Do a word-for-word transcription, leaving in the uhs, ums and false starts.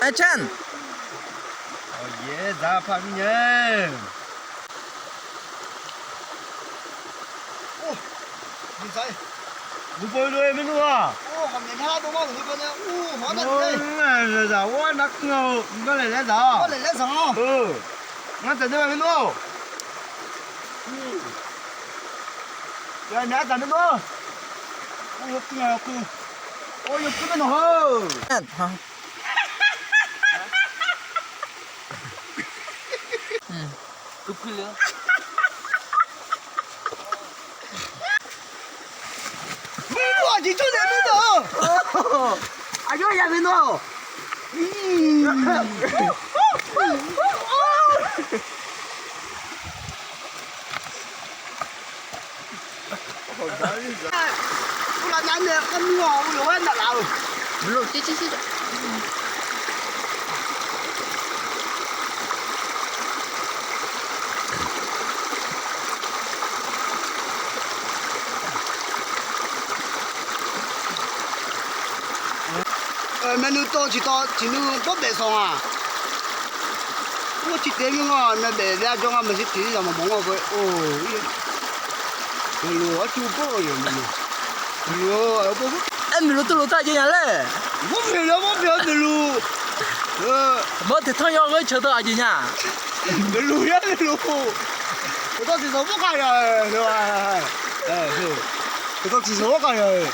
Action! Awq, yaeq-aer dzaq par mirnya. Or, miqdzaq-aer nuibaw lof-aer maernmr-aq. Or, hawq maeq nar dov ma-euq nuibaw nae. Or, hawq-anr nar dov-aer. Or, nar zaq-awr nar kmr-eu ngar laeq laer zaq-awr. Ngar laeq laer zaq-awr. Ngar dzaq nar maernmr-or. Yawmyaq-aer dzaq maernmr-or. Or, yawkmr-a yawkmr. Or, yawkmr maernmr-eu. Maernmr-aq, tiqjawr nae maernmr-aq. Aqjox ya maernmr-aq. Uvlaf nav nae kharmir-awq, uvlaf-aer naflaf-euq. Maeqnui tawv tiqtawv tiqnui bawrbaef sanq-aq. Mr tiqtaeq mir nga, nae baef laer arjawr ngar maqsiq tiq zaq maqmawf ngawr-eu. Oe, maeqluf arcuv bawr-eu yawq maeqluf. Aer, maeqluf tuvluf taq jeq nya laer. Mawr maeqluf mawr maeq-eu maeqluf. Mawr taeqtanr yawghoer ceuq dawq aqjeq nya. Maeqluf yar maeqluf. Teutanr tiqzanq mawr kaq ya-eu. Teutanr tiqzanq mawr kaq ya-eu.